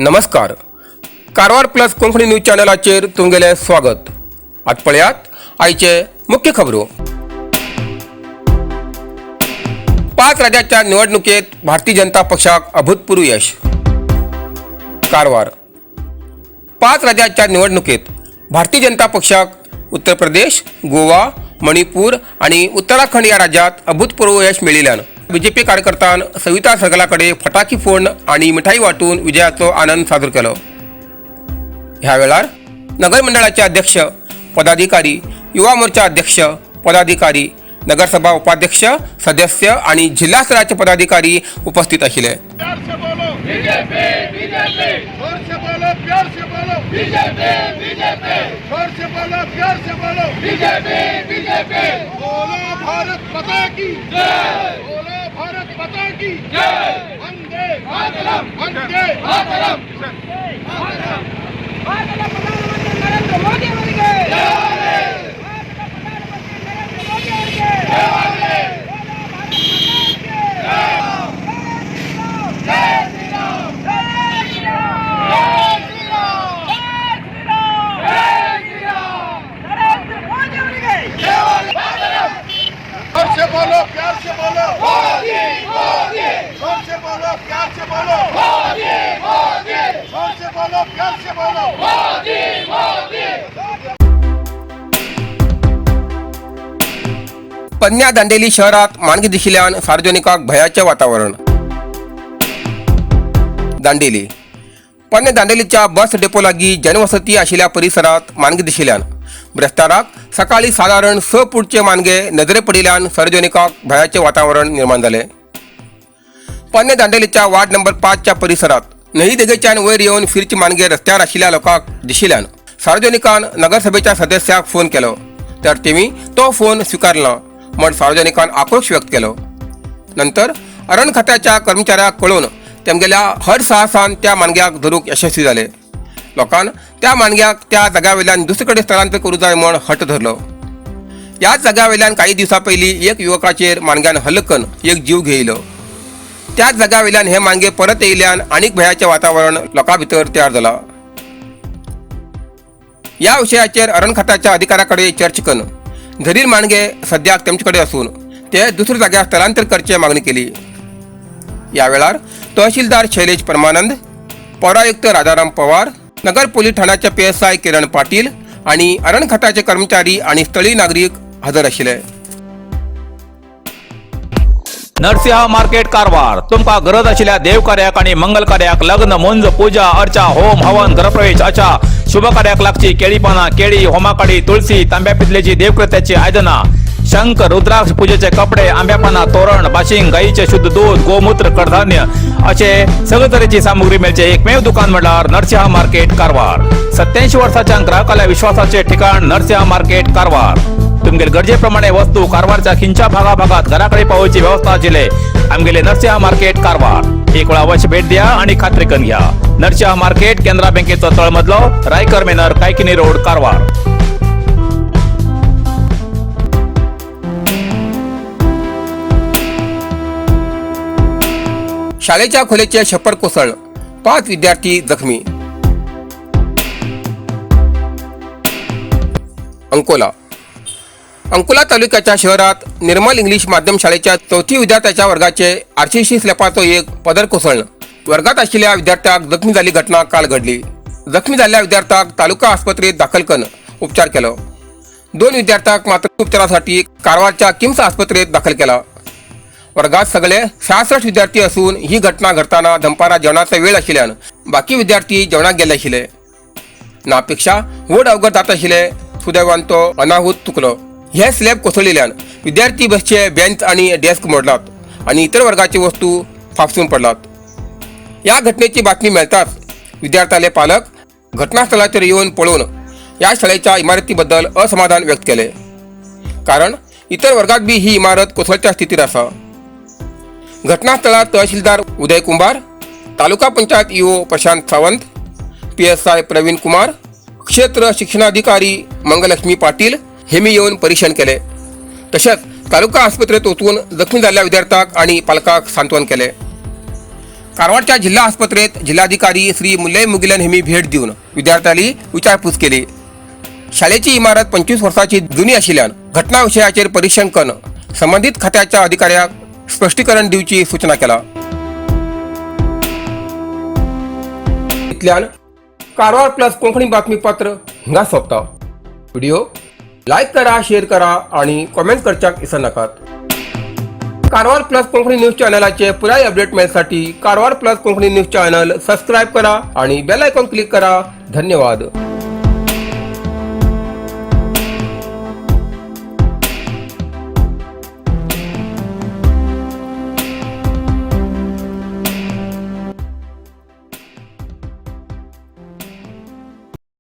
नमस्कार, Karwar plus Konkani news चॅनलाचेर तुमगेलें स्वागत. आतां पळयात आयचे मुख्य खबरो. 5 राज्याच्या निवडणुकेत भारतीय जनता पक्षाक अभूतपूर्व यश. कारवार. 5 राज्याच्या निवडणुकेत भारतीय जनता पक्षाक उत्तर प्रदेश, गोवा, मणिपूर आणि उत्तराखंड या राज्यात अभूतपूर्व यश मेळिल्ल्यान बीजेपी कार्यकर्त्यान सविता सगलाकडे फटाकी फोडून आणि मिठाई वाटून विजयाचो आनंद साजरो केलो. ह्या वेळार नगर मंडळाचे अध्यक्ष, पदाधिकारी, युवा मोर्चा अध्यक्ष, पदाधिकारी, नगरसभा उपाध्यक्ष, सदस्य आणि जिल्हा स्तराचे पदाधिकारी उपस्थित आशिल्ले. प्यार से बोलो बीजेपी, बीजेपी. जोर से बोलो, प्यार से बोलो, बीजेपी, बीजेपी. जोर से बोलो, प्यार से बोलो, बीजेपी, बीजेपी. बोलो भारत माता की जय. बोलो भारत माता की जय. वंदे मातरम, वंदे मातरम. ಭಾರತದ ಪ್ರಧಾನಮಂತ್ರಿ ನರೇಂದ್ರ ಮೋದಿ ಅವರಿಗೆ, ಭಾರತದ ಪ್ರಧಾನಮಂತ್ರಿ ನರೇಂದ್ರ ಮೋದಿ ಅವರಿಗೆ. ಜೈ ಶ್ರೀರಾಮ್, ಜೈ ಶ್ರೀರಾಮ್, ಜೈ ಶ್ರೀರಾಮ್, ಜೈ ಶ್ರೀರಾಮ್. ನರೇಂದ್ರ ಮೋದಿ ಅವರಿಗೆ. जोर से बोलो, प्यार से बोलो, मोदी, मोदी. जोर से बोलो, प्यार से बोलो, मोदी, मोदी. जोर से बोलो, प्यार से बोलो, मोदी, मोदी. पन्न्या दांडेली शहरात मानगे दिशिल्ल्यान सार्वजनिकाक भयाचें वातावरण. दांडेली. पन्ने दांडेलीच्या बस डेपो लागीं जनवसती आशिल्ल्या परिसरात मानगे दिशिल्ल्यान ब्रेस्ताराक सकाळी सादारण 6 फूटचे मानगे नदरे पडिल्ल्यान सार्वजनिकाक भयाचें वातावरण निर्माण जालें. पन्ने दांडेलीच्या वार्ड नंबर 5च्या परिसरात न्हंयी देगेच्यान वयर येवन फिरचे मानगे रस्त्यार आशिल्ल्या लोकांक दिशिल्ल्यान सार्वजनिकान नगरसभेच्या सदस्याक फोन केलो, तर तेमी तो फोन स्विकारला म्हण सार्वजनिकान आक्रोश व्यक्त केलो. नंतर अरण खात्याच्या कर्मचाऱ्याक कळोवन तेमगेल्या हर साहसान त्या मानग्याक धरूंक यशस्वी जाले. लोकान त्या मानग्याक त्या जाग्या वयल्यान दुसरे कडेन स्थलांतर करूं जाय म्हण हट धरलो. ह्याच जाग्या वयल्यान काही दिवसां पयलीं एक युवकाचेर मानग्यान हल्लो करून एक जीव घेयलो. त्याच जाग्या वयल्यान हे मानगे परत येयल्यान आनीक भंयाचें वातावरण लोकां भितर तयार जाला. ह्या विशयाचेर अरण खात्याच्या अधिकाऱ्या कडेन चर्चा करून धरील मानगे सद्याक तेमचे कडेन आसून ते दुसऱ्या जाग्यार स्थलांतर करचे मागणी केली. ह्या वेळार तहसीलदार शैलेश परमानंद, पौरायुक्त राजाराम पवार, नगर पोलीस ठाण्याचे पीएसआय किरण पाटील आणि अरण खात्याचे कर्मचारी आणि स्थळीय नागरीक हजर आशिल्ले. नरसिंहा मार्केट कारवार. तुमकां गरज आशिल्ल्या देवकार्याक आनी मंगल कार्याक, लग्न, मुंज, पूजा अर्चा, होम हवन, घरप्रवेश अशा शुभ कार्याक लागची केळी पानां, केळी, होमाकाडी, तुळसी, तांब्या पितलेची देवकृत्याची आयदनां, शंख, रुद्राक्ष, पूजेचे कपडे, आंब्या पानां, तोरण, बाशिंग, गायीचे शुद्ध दूध, गोमूत्र, कडधान्य असे सगळे तरेची सामुग्री मेळचे एकमेव दुकान म्हणल्यार नरसिंहा मार्केट कारवार. 87 वर्साच्या ग्राहकाल्या विश्वासाचे ठिकाण नरसिंहा मार्केट कारवार. तुमगेले गरजेप्रमाणे वस्तू कारवारच्या खिंच्या भागा भागात घराकडे पावोवची व्यवस्था आशिल्ले आमगेले नरसिंहा मार्केट कारवार. एक वेळा अवश्य भेट द्या आणि खात्री करून घ्या. नरसिंहा मार्केट, केनरा बँकेचो तळमजलो, रायकर मेनर, कायकिनी रोड, कारवार. शाळेच्या खोलीचे छप्पर कोसळलं, 5 विद्यार्थी जखमी. अंकोला. अंकोला तालुक्याच्या शहरात निर्मल इंग्लिश माध्यम शाळेच्या चौथी विद्यार्थ्याच्या वर्गाचे आरसीसी स्लॅपाचो एक पदर कोसळलं वर्गात आशिल्ल्या विद्यार्थ्याक जखमी जाल्ली घटना काल घडली. जखमी जाल्ल्या विद्यार्थ्याक तालुका आस्पत्रेत दाखल करून उपचार केलो. 2 विद्यार्थ्याक मात्र उपचारासाठी कारवारच्या किम्स आस्पत्रेत दाखल केला. वर्गात सगळे 66 विद्यार्थी असून ही घटना घडताना दनपारा जेवणाचा वेळ आशिल्ल्यान बाकी विद्यार्थी जेवणाक गेले आशिल्ले. नापेक्षा व्हड अवघड जात आशिल्ले. सुदैवान तो अनाहूत चुकलो. हे स्लॅब कोसळिल्ल्यान विद्यार्थी बसचे बेंच आणि डेस्क मोडलात आणि इतर वर्गाची वस्तू फाफसून पडलात. या घटनेची बातमी मेळताच विद्यार्थ्याले पालक घटनास्थळाचेर येवन पळोवन या शाळेच्या इमारतीबद्दल असमाधान व्यक्त केले, कारण इतर वर्गात बी ही इमारत कोसळच्या स्थितीत आसा. घटनास्थळार तहसीलदार उदय कुंभार, taluka panchayat EO Prashant Sawant, PSI Praveen Kumar, क्षेत्र शिक्षणाधिकारी मंगलक्ष्मी पाटील हेमी येवन परीक्षण केले. तशेंच तालुका आस्पत्रेत वचून जखमी जाल्ल्या विद्यार्थ्याक आणि पालकाक सांत्वन केले. कारवारच्या जिल्हा आस्पत्रेत जिल्हाधिकारी श्री मुल्लई मुगिलन हेमी भेट दिवन विद्यार्थ्यांनी विचारपूस केली. शाळेची इमारत 25 वर्साची जुनी आशिल्ल्यान घटना विशयाचेर परीक्षण करून संबंधित खात्याच्या अधिकाऱ्याक स्पश्टीकरण दिवची सूचना केला. इतल्यान कारवार प्लस कोंकणी बातमीपत्र हिंगा सोंपता. व्हिडिओ लायक करा, शेअर करा आणि कॉमेंट करच्याक विसरनाकात. कारवार प्लस कोंकणी न्यूज चॅनलाचे पुराय update मेळसाठी Karwar plus Konkani news channel subscribe करा आणि बेल आयकॉन क्लिक करा. धन्यवाद.